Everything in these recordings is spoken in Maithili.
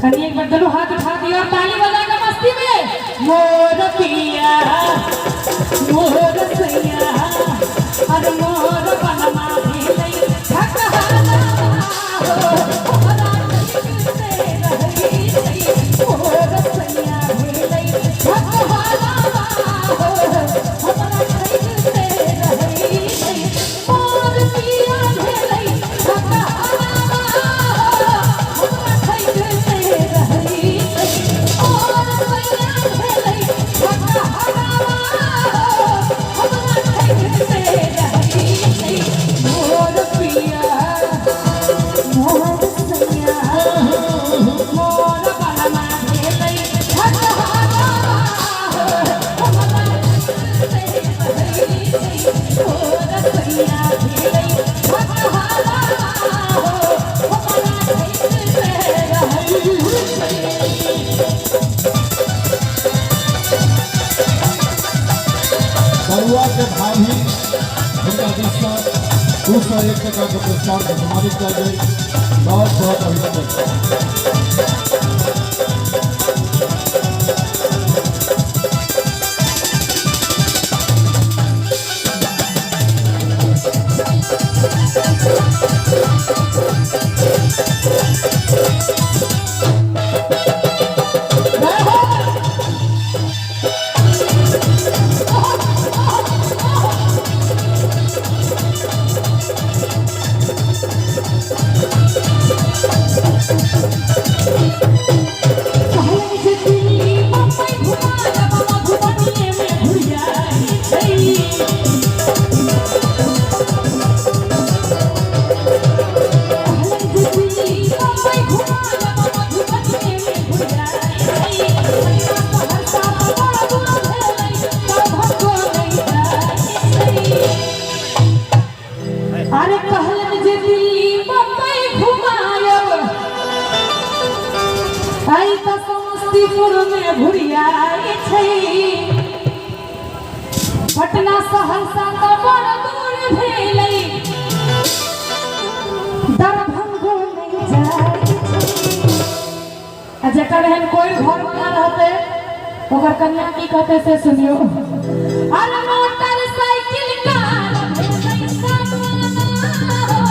कनी एक बार दोनों हाथ उठा दियो और ताली बजा के मस्ती में। मोर पिया मोर सैया अरे मोर बनमा भेलै ठकहारा हो, हमरा ठीक से रहै छै। मोर सैया भेलै ठकहारा हो, हमरा ठीक से रहै छै। मोर पिया भेलै ठकहारा हो, हमरा ठीक से रहै छै। मोर सैया भेलै ठकहारा हो, हमरा ठीक से रहै छै। मोर पिया मोर सैया मोर बनमा भेलै ठकहारा हो, हमरा ठीक से रहै छै। मोर सैया भेलै ठकहारा हो, हमरा ठीक से रहै छै। बरुआ के भाभी हुनका दिससँ 201 टका के पुरस्कार से सम्मानित कयल गेल। बहुत बहुत अभिनंदन। कहलन जे दिल्ली बम्बई घुमा देब, मधुबनीये में घुरियाई छै। कहलन जे दिल्ली बम्बई घुमा देब, मधुबनीये में घुरियाई छै। पटना सहरसा तऽ बड़ दूर भेलै, दरभंगो नहि जाइ छै। अरे कहलन जे दिल्ली बम्बई घुमायब, आइ तऽ समस्तीपुर में घुरियाई छै। पटना सहरसा तऽ बड़ दूर भेलै, दरभंगो नहि जाइ छै। आ जकर एहन कोइ घरवाला रहतै, ओकर कन्या की कहतै से सुनियो। अरे मोटरसाइकिल कार भेलै सपना हो,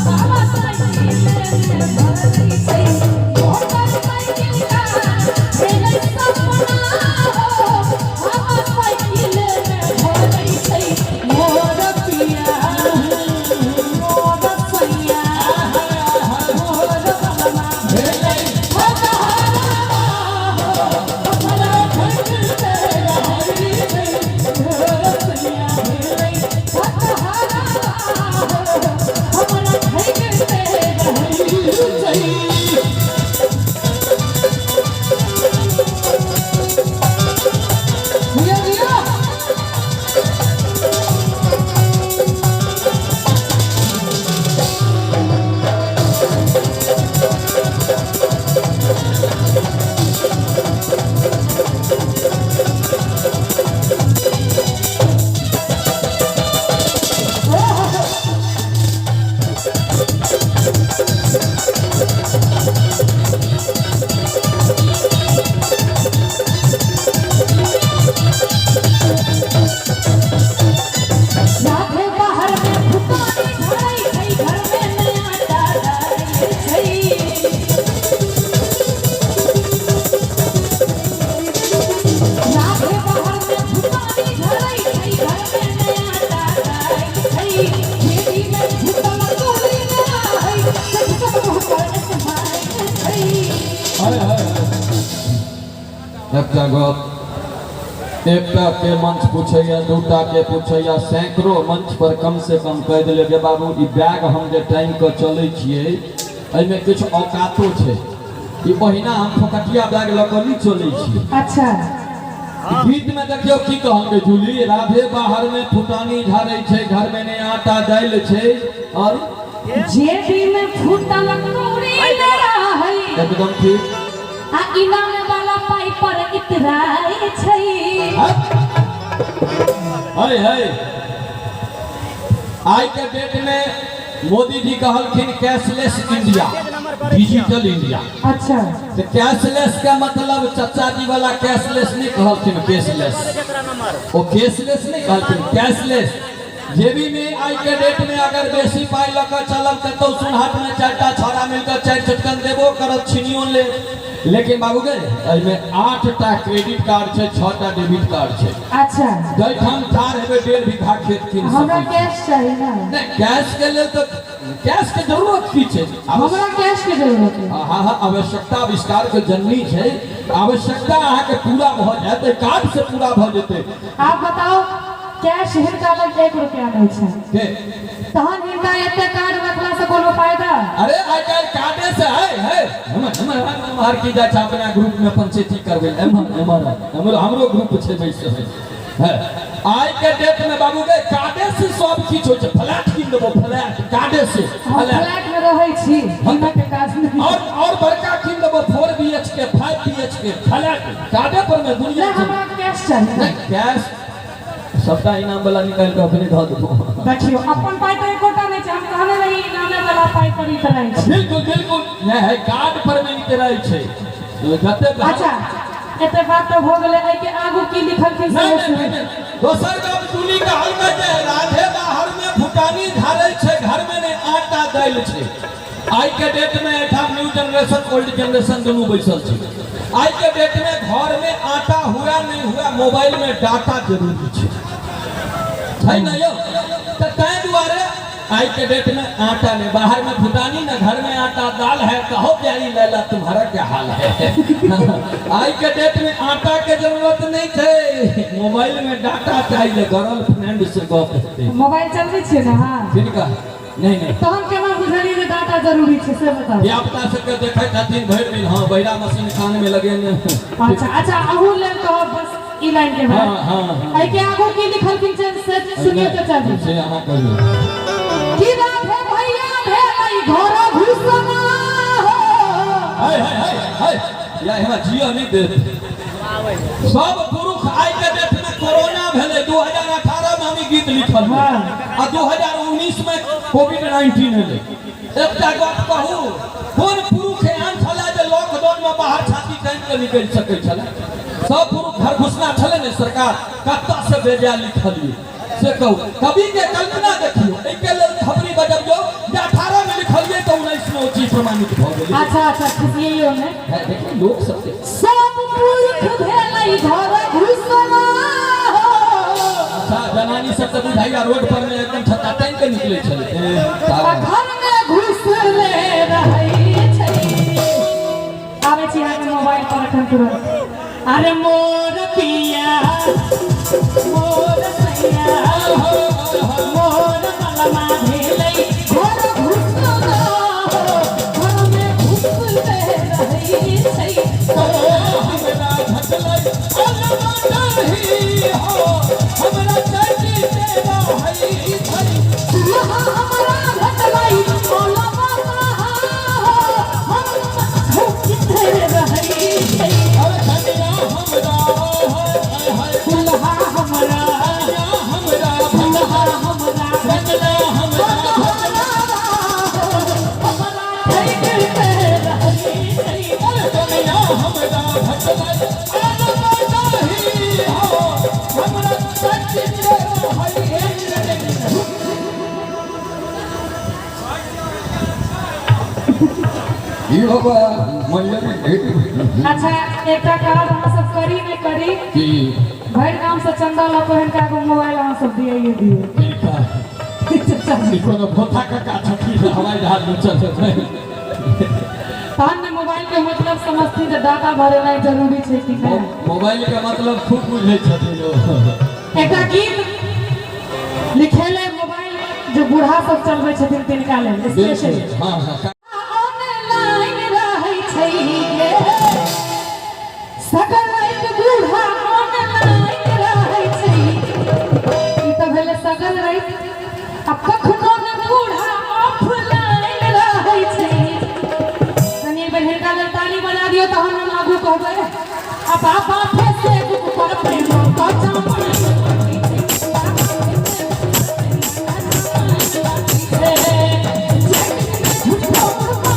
बाबा साइकिल में भरै छै। मोटरसाइकिल कार भेलै सपना हो, बाबा साइकिल में भरै छै। मोर पिया मोर सैया मोर बनमा भेलै ठकहारा हो, हमरा ठीक से रहै छै। मोर सैया भेलै ठकहारा हो, हमरा ठीक से रहै छै। जिया जिया। राधे बाहर में फुटानी झड़ै छै, घर में नया डालै छै। राधे बाहर में फुटानी झड़ै छै, घर में नया डालै छै। खेती में फुटल तोरी न रहै, सब सब मुँह पर स्माइल छै। हाय हाय हाय। एकटा गप, एकटा के मंच पूछैया, दूटा के पूछैया, सैकड़ों मंच पर कम से कम कहि देलियै गे बाबू, ई बैग हम जे टाँगि कऽ चलै छियै, एहिमे किछु औकातो छै। ई ओहिना हम फोकटिया बैग लऽ कऽ नहि चलै छियै। गीत में देखियौ की कहलकै जूली। राधे बाहर में फुटानी झाड़ै छै, घर में नहि आटा दालि छै और जेबी में फूटल कौड़ी न रहै, एकदम ठीक। आ इनाम वाला पाई पर इतराई छै। है है, आइ के डेट में मोदी जी कहलखिन कैशलेस इंडिया। Digital India. अच्छा। तऽ कैशलेस के मतलब चचा जी वाला कैशलेस नहि कहलखिन, कैशलेस, ओ कैशलेस नहि कहलखिन, कैशलेस। जेबी में आई के डेट में अगर बेसी पाई लऽ कऽ चलब कतौ सुनहाट में चारिटा छौड़ा मिल कऽ चारि चटकन देबो करत, छीनियो ले। लेकिन बाबू गे, एहिमे 8टा क्रेडिट कार्ड छै, 6टा डेबिट कार्ड छै। अच्छा। जाहिठाम ठाढ़ हेबै 1.5 बीघा खेत कीन हमरा सकै छी। कैश चाही ना। नहि, कैश के लेल तऽ कैश के जरूरत की छै? हमरा कैश के जरूरत है। हाँ हाँ, आवश्यकता आविष्कार के जननी छै। आवश्यकता अहाँके पूरा भऽ जायत, एहि कार्ड से पूरा भऽ जेतै। आप बताओ, कैश हिनका लग 1 रुपया नहीं छै। के? तहन हिनका एते कार्ड रखला से कोनो फायदा? अरे आइ काल्हि कार्डे से है है हमर हमर एम्हर की जाइ छै अपना ग्रुप में पंचायती करबै लए, एम्हर एम्हर हमरो हमरो ग्रुप छै बैस है। आइ के डेट में बाबू गे कार्डे से सब किछु होइ छै। फ्लैट कीन देबो, फ्लैट कार्डे से। हम फ्लैट फ्लैट में रहै छी, हिनका के काज नहीं। और बड़का कीन देबो, 4 बी एच के, 5 बी एच के फ्लैट कार्डे पर में दुनिया नहीं, छै। हमरा कैश चाही। नहीं, कैश सबटा इनाम वाला निकालि कऽ अपने धऽ देबो। देखियो, अपन पाई तऽ एकोटा नहीं छै। हम कहने रही इनामे वाला पाई पर इतराइ छै। बिल्कुल बिल्कुल नहीं है, कार्ड पर में इतराइ छै जते। अच्छा, एते बात तऽ भऽ गेलै, एहि के आगू की लिखलखिन नहीं सेहो नहीं सुनि। नहीं। दोसर गप जुली कहलकै जे राधे बाहर में फुटानी झाड़ै छै, घर में नहि आटा दालि छै। आइ के डेट में एहिठाम न्यू जनरेशन ओल्ड जनरेशन दुनू बैसल छै। आइ के डेट में घर में आटा हुआ नहीं हुआ, मोबाइल में डाटा जरूरी छै, है ना यौ? तऽ ताहि दुआरे आइ के डेट में आटा नहीं, बाहर में फुटानी न, घर में आटा दाल है, कहो प्यारी लैला तुम्हारा क्या हाल है। आइ के डेट में आटा के जरूरत नहीं छै, मोबाइल में डाटा चाहिए, गर्लफ्रेंड से गप हेतै। मोबाइल चलबै छियै ने? हाँ। किनका? नहीं नहीं। तहन केना बुझलियै जे डाटा जरूरी छै, से बताउ। धिया पुता सबके देखैत छथिन भरि दिन, हाँ, बहिरा मशीन कान में लगेने। अच्छा अच्छा, अहू लेल कहब बस ई लाइन के हाँ बाद। हाँ हाँ। एहि के आगू की लिखलखिन छै से सुनियो चाचा जी। से अहाँ कहियौ। कि राधे भैया भेलै घर घुसना हो। हाय हाय हाय हाय, या हमरा जियो नहीं देत सब पुरुष। आइ के डेट में कोरोना भेलै, 2018 में हम ई गीत लिखल आ 2019 में कोविड 19 एलै। एकटा गप कहू, कोन पुरुष एहन छलै जे लॉकडाउन में बाहर छाती तानि के निकलि सकै छलै? सब पुरुष घर घुसना छलै ने। सरकार कतऽ से बेजाय लिखलियै से कहू। कवि के कल्पना देखियौ। एहिके लेल थपड़ी बजबियौ जे 18 में लिखलियै तऽ 19 में ओ चीज प्रमाणित भऽ गेलै। अच्छा अच्छा, खुशियौ ने। है, देखियौ लोक सबके। सब पुरुष भेलै घर घुसना हो। अच्छा, जनानी सब तऽ बुझाइया रोड पर में एकदम छत्ता तानि के निकलै छलै। आ घर में घुसले रहै छै। आबै छी अहाँके मोबाइल पर एखन तुरंत। अरे मोर पिया, मोर सैया, मोर बलमा भेलै घर घुसना हो, घर में घुसले रहै छै। हमरा घटलै अलमदही हो, हमरा चैती तेरा हई छै। यहाँ हमरा घटलै बलमा हो, हम घुसले रहै छै। अरे धनिया हमरा हाय हाय हाय। दुल्हा हमरा। धनिया हमरा। दुल्हा हमरा। धनिया हमरा। अरे धनिया हमरा घटलै अलमदही हो, हमरा चैती तेरा हई छै। ई बाबा मैया। अच्छा, एकटा काज अहाँ सब करी नहि करी। की? भरि गाम से चंदा लऽ कऽ हिनका एगो मोबाइल अहाँ सब दियाइए दियौ। किनका? ई कोनो भोथा काका छथिन हवाई जहाज में चल जेतै? तहन ने मोबाइल के मतलब समझथिन जे डाटा भरेनाइ जरूरी छै कि नहि। मोबाइल के मतलब खूब बुझै छथिन ओ। एकटा गीत लिखेले मोबाइल जे बूढ़ा सब चलबै छथिन तिनका लेल स्पेशली। बिल्कुल, हाँ हाँ। ऑनलाइन रहै छै गे सकल राति, बूढ़ा ऑनलाइन रहै छै। ई तऽ भेलै सकल राति, आ कखनो ने बूढ़ा ऑफलाइन रहै छै। कनि एक बेर हिनका लेल ताली बजा दियौ, तहन हम आगू कहबै। आ बाबा फेसबुक पर प्रेम का चमन बाकी छै। बाबा फेसबुक पर प्रेम का चमन बाकी छै। झूठो बाबा।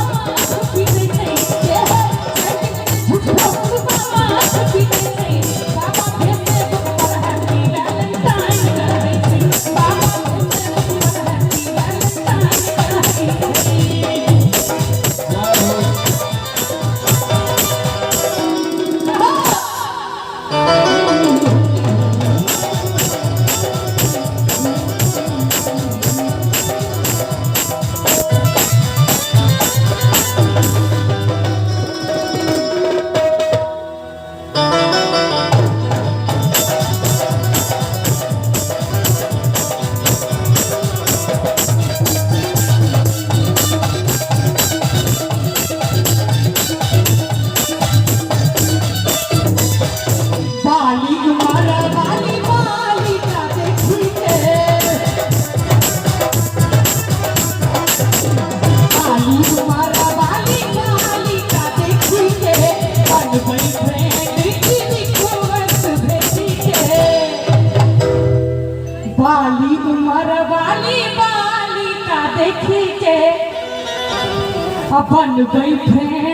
अपन गई फ्रेंड।